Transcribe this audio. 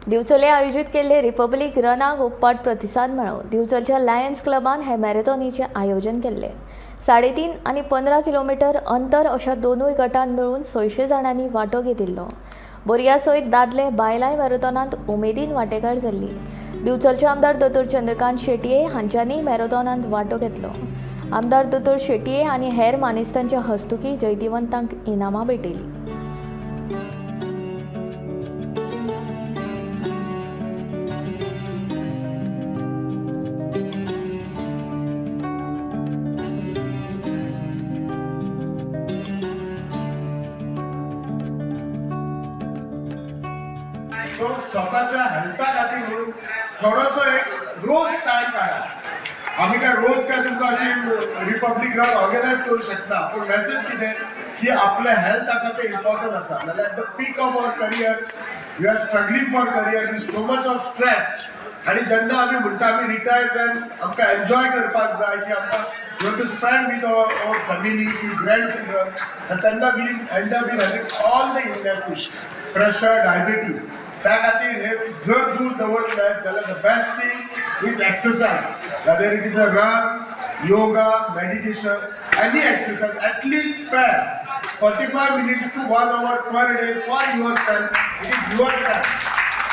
दिवचले आयोजीत केल्ले रिपब्लीक रनाक उप्पाट प्रतिसाद मेळ्ळो. दिवचलच्या लायन्स क्लबान हे मॅरेथॉनीचें आयोजन केल्लें. 3.5 आनी 15 किलोमिटर अंतर अशा दोनूय गटांत मेळून 600 जाणांनी वांटो घेतिल्लो. भुरग्यां सयत दादले बायलांय मॅरेथॉनांत उमेदीन वांटेकार जाल्लीं. दिवचलचे आमदार दोतोर चंद्रकांत शेटये हांच्यांनी मॅरेथॉनांत वांटो घेतलो. आमदार दोतोर शेटये आनी हेर मानेस्तांच्या हस्तुकीं जैतिवंतांक इनामां भेटयलीं. सो स्वताच्या हेल्था खातीर म्हणून थोडोसो एक रोज टायम काडा. आमी काय रोज काय तुमकां अशी रिपब्लीक रन ऑर्गनायज करूं शकना, पूण मेसेज कितें की आपलें हेल्थ आसा तें इम्पॉर्टंट आसा. नाल्यार at the peak of our career, you are struggling for career with so much of stress. आनी जेन्ना आमी म्हणटा आमी रिटायर जावन आमकां एन्जॉय करपाक जाय की आमकां you to spend with our family की ग्रँड चिल्ड्रन, आनी तेन्ना we end up in having all the illnesses, pressure, diabetes. त्या खातीर हे जर दूर दवरले जाल्यार the best thing is exercise, whether it is a run, yoga, meditation, any exercise. At least spare 45 minutes to 1 hour per day for yourself. It is your time.